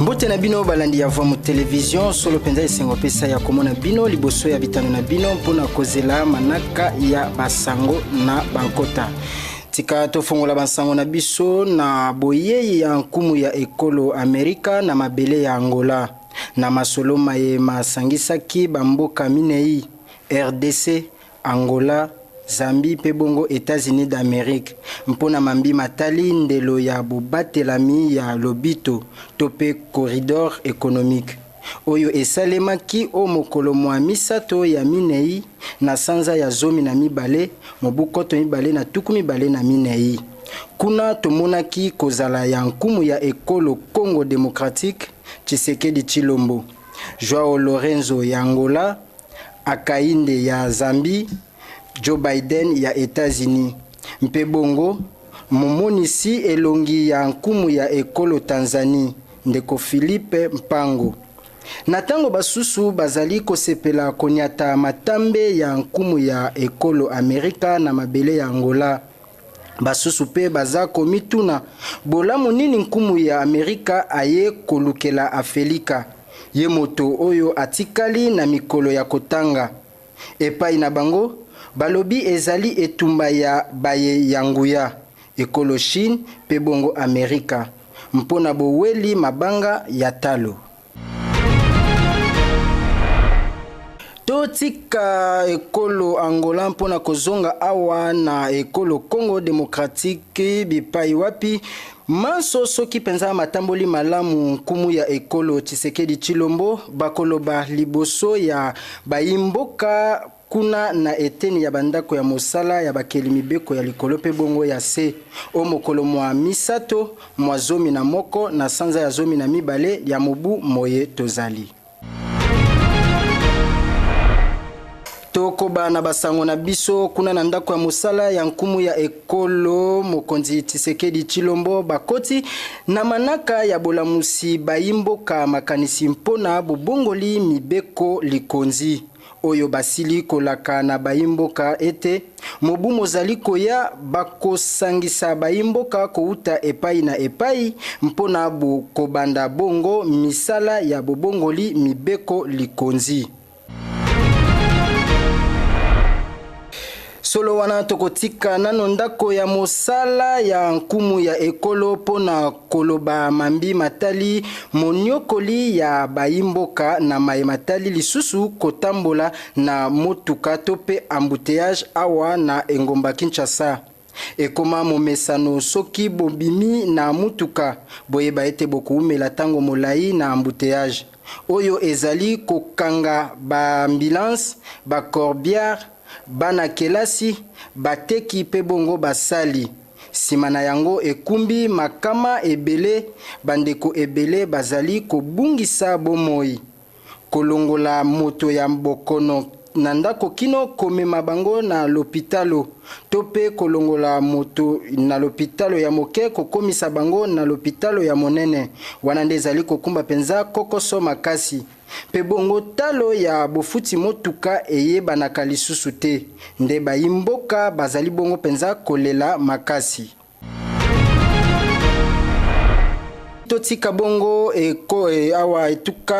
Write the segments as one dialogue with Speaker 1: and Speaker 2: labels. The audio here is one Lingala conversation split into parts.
Speaker 1: Mbote na bino balandi ya Vuamu Television, solo mpenza esengo pesa ya komona bino liboso ya bitano na bino mpo na kozela manaka ya basango na bankota. Tika tofongola bansango na biso na boyei ya nkumu ya ekolo Amerika na mabele ya Angola na masolo maye masangisaki bamboka minei, RDC, Angola, Zambie mpe bongo Etats-Unis d'Amerique mpo na mambi matali ndelo ya bobatelami ya lobito to mpe corridor economique oyo esalemaki o mokolo mwa misato ya minei na sanza ya 12 mobu 2024. Kuna tomonaki kozala ya nkumu ya ekolo Congo democratique Tshisekedi Tshilombo, Joao Lorenzo ya Angola, Hakainde ya Zambie, Joe Biden ya Etats-Unis mpe bongo momonisi elongi ya nkumu ya ekolo Tanzanie, ndeko Philippe Mpango. Na tango basusu bazali kosepela konyata matambe ya nkumu ya ekolo Amerika na mabele ya Angola, basusu mpe baza komituna bolamu nini nkumu ya Amerika aye kolukela Afelika, ye moto oyo atikali na mikolo ya kotanga. Epai na bango, balobi ezali etumba ya baye ya nguya, ekolo Chine mpe bongo Amerika, mpo na boweli mabanga ya talo. Totika ekolo Angola mpo na kozonga awa na ekolo Congo democratique bipai wapi manso soki mpenza matamboli malamu nkumu ya ekolo Tshisekedi Tshilombo bakoloba liboso ya bayimboka kuna na eteni ya bandako ya mosala ya bakeli mibeko ya likolo mpe bongo ya se o mokolo mwa misato mwa 11 na sanza ya 12 ya mobu moye tozali. Tokoba na basango na biso kuna na ndako ya mosala ya nkumu ya ekolo mokonzi Tshisekedi Tshilombo bakoti na manaka ya bolamusi bayimboka makanisi mpona bobongoli mibeko likonzi oyo basili kolaka na bayimboka ete mobu mozali koya bakosangisa bayimboka kowuta epai na epai mpona kobanda bongo misala ya bobongoli mibeko likonzi. Solo wana tokotika nano ndako ya mosala ya nkumu ya ekolo mpo na koloba mambi matali moniokoli ya bayimboka na maye matali lisusu kotambola na motuka to mpe embouteillage awa na engomba Kinshasa. Ekoma momesano soki bobimi na motuka, boyeba ete bokoumela tango molayi na embouteillage oyo ezali kokanga ba ambulance, ba corbillard, bana kelasi, bateki mpe bongo basali. Sima na yango ekumbi makama ebele, bandeko ebele bazali kobungisa bomoi. Kolongola moto ya bokono na ndako kino komema bango na lopitalo, to mpe kolongola moto na lopitalo ya moke kokomisa bango na lopitalo ya monene, wana nde ezali kokumba mpenza kokoso makasi. Mpe bongo talo ya bofuti motuka eyebanaka lisusu te, nde bayi-mboka bazali bongo mpenza kolela makasi. Totika bongo eko, e, awa etuka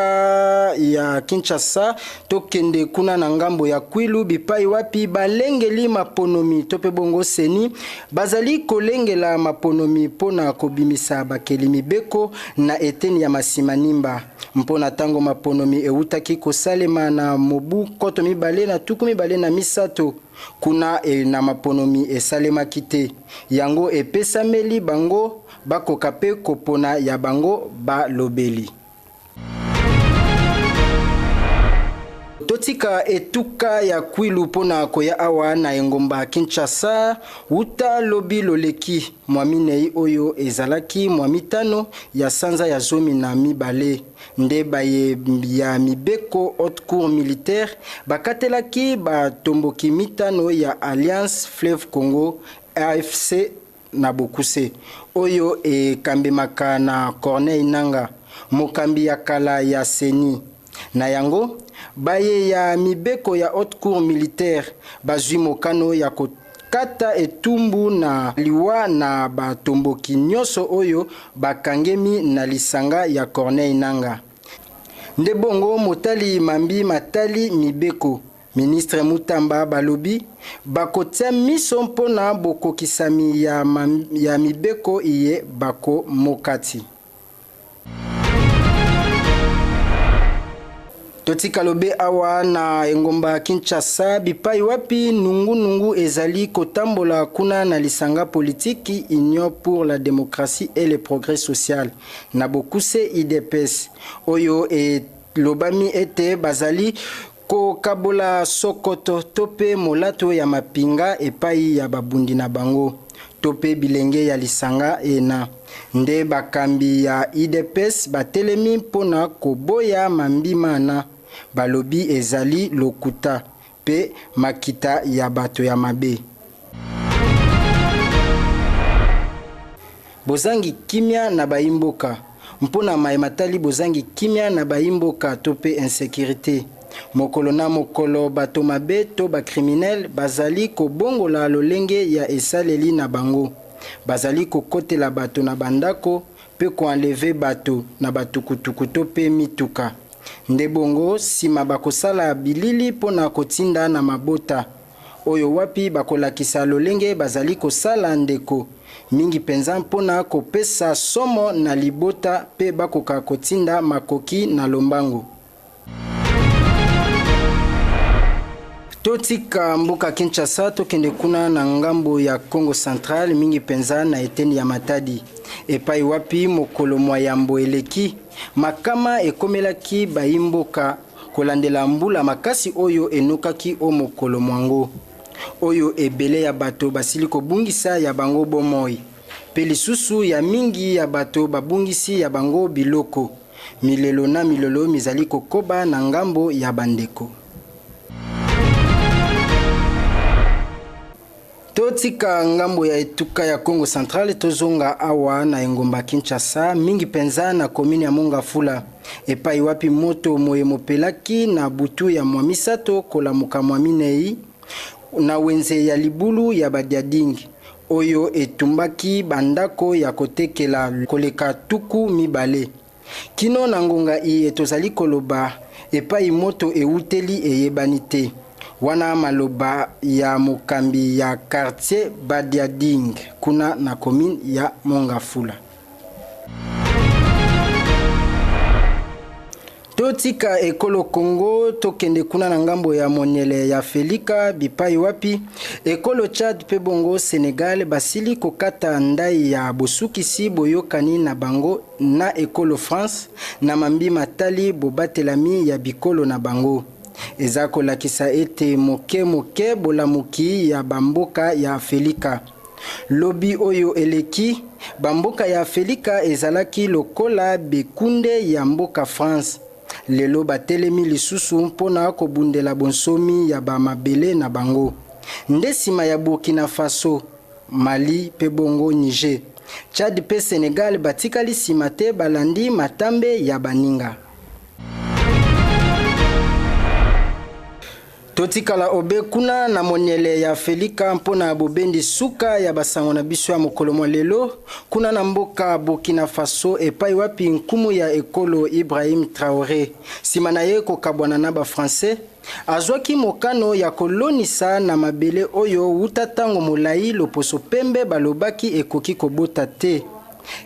Speaker 1: ya Kinshasa, tokende kuna na ngambo ya Kwilu bipai wapi balengeli maponomi to pe bongo seni bazali kolengela maponomi mpo na kobimisa bakeli mibeko na eteni ya Masimanimba mpo na tango maponomi ewutaki kosalema na mobu 2023. Kuna e, na maponomi esalemaki te, yango epesameli bango bakoka pe kopona ya bango balobeli. Totika etuka ya Kwilu mpo na koya awa na engumba Kinshasa wuta lobi loleki mwa minei oyo ezalaki mwa mitano ya sanza ya 12. Nde baye ya mibeko Haute Cour militaire bakatelaki batomboki mitano ya Alliance Fleuve Congo, AFC na bokuse, oyo ekambemaka na Corneille Nangaa, mokambi ya kala ya ceni. Na yango, baye ya mibeko ya Haute Cour militaire bazwi mokano ya ko. kokata etumbu na liwa na batomboki nyonso oyo bakangemi na lisanga ya Corneille Nangaa. Nde bongo motali mambi matali mibeko, ministre Mutamba, balobi bakotia miso mpona bokokisami ya mibeko iye bakomokati. Totika lobe awa na engumba Kinshasa, bipai wapi nungunungu ezali kotambola kuna na lisanga politiki Union pour la démocratie et le progrès social, na bokuse UDPS, oyo elobami ete bazali kokabola sokoto to mpe molato ya mapinga epai ya babundi na bango to mpe bilenge ya lisanga ena. Nde bakambi ya UDPS batelemi mpona koboya mambi mana, balobi ezali lokuta mpe makita ya bato ya mabe. Bozangi kimia na bayimboka. Mpona maye matali bozangi kimia na bayimboka to mpe insécurité, mokolo na mokolo bato mabe to bacriminels bazali kobongola lolenge ya esaleli na bango. Bazali kokotela bato na bandako mpe koenlever bato na batukutuku to mpe mituka. Nde bongo nsima bakosala bilili mpona kotinda na mabota oyo wapi bakolakisa lolenge bazali kosala ndeko mingi mpenza mpona kopesa somo na libota mpe bakoka kotinda makoki na lombango. Totika mboka Kinshasa, tokende kuna na ngambo ya Congo Central, mingi mpenza na eteni ya Matadi, epai wapi mokolo mwa yambo eleki makama ekomelaki bayimboka kolandela mbula makasi oyo enokaki o mokolo mwango, oyo ebele ya bato basili kobungisa ya bango bomoi mpe lisusu ya mingi ya bato babungisi ya bango biloko. Milelo na milolo mizali kokoba na ngambo ya bandeko. Totika ngambo ya etuka ya Congo Central, tozonga awa na engumba Kinshasa, mingi mpenza na komini ya Mongafula, epai wapi moto moye mopelaki na butu ya mwa misato kolamuka mwa minei na wenze ya libulu ya Badiadingi, oyo etumbaki bandako ya kotekela koleka 20. Kino na ngonga iye tozali koloba, epai moto ewuteli eyebani te. Wana maloba ya mokambi ya quartier Badiading kuna na commune ya Mongafula. Totika ekolo Congo, tokende kuna na ngambo ya monyele ya Felika, bipai wapi ekolo Tchad mpe bongo Sénégal basili kokata ndai ya bosukisi boyokani na bango na ekolo France na mambi matali bobatelami ya bikolo na bango. Eza kolakisa ete moke moke bolamuki ya bamboka ya Felika. Lobi oyo eleki, bamboka ya Afelika ezalaki lokola bekunde ya mboka France. Lelo batelemi lisusu mpona kobundela bonsomi ya bamabele na bango. Nde nsima ya Burkina Faso, Mali mpe bongo Niger, Tchad mpe Sénégal batikali nsima te, balandi matambe ya baninga. Totikala obe kuna na monyele ya Felika mpona bobendi suka ya basango na biso ya mokolo mwa lelo, kuna na mboka Burkina Faso, epai wapi nkumu ya ekolo Ibrahim Traoré, nsima na ye kokabwana na bafrançais, azwaki mokano ya kolonisa na mabele oyo wuta ntango molai loposo pembe balobaki ekoki kobota te.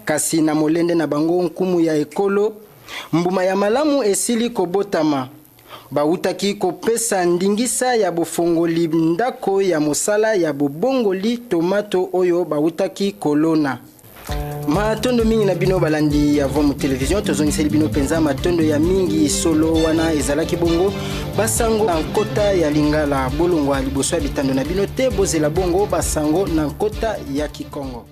Speaker 1: Kasi na molende na bango nkumu ya ekolo, mbuma ya malamu esili kobotama. Bawutaki kopesa ndingisa ya bofongoli ndako ya mosala ya bobongoli tomato oyo bawutaki kolona. Matondo mingi na bino balandi ya Vomu Television. Tozongiseli bino mpenza matondo ya mingi solo. Wana ezalaki bongo basango na nkota ya Lingala. Bolongwa liboso ya bitando na bino te, bozela bongo basango na nkota ya Kikongo.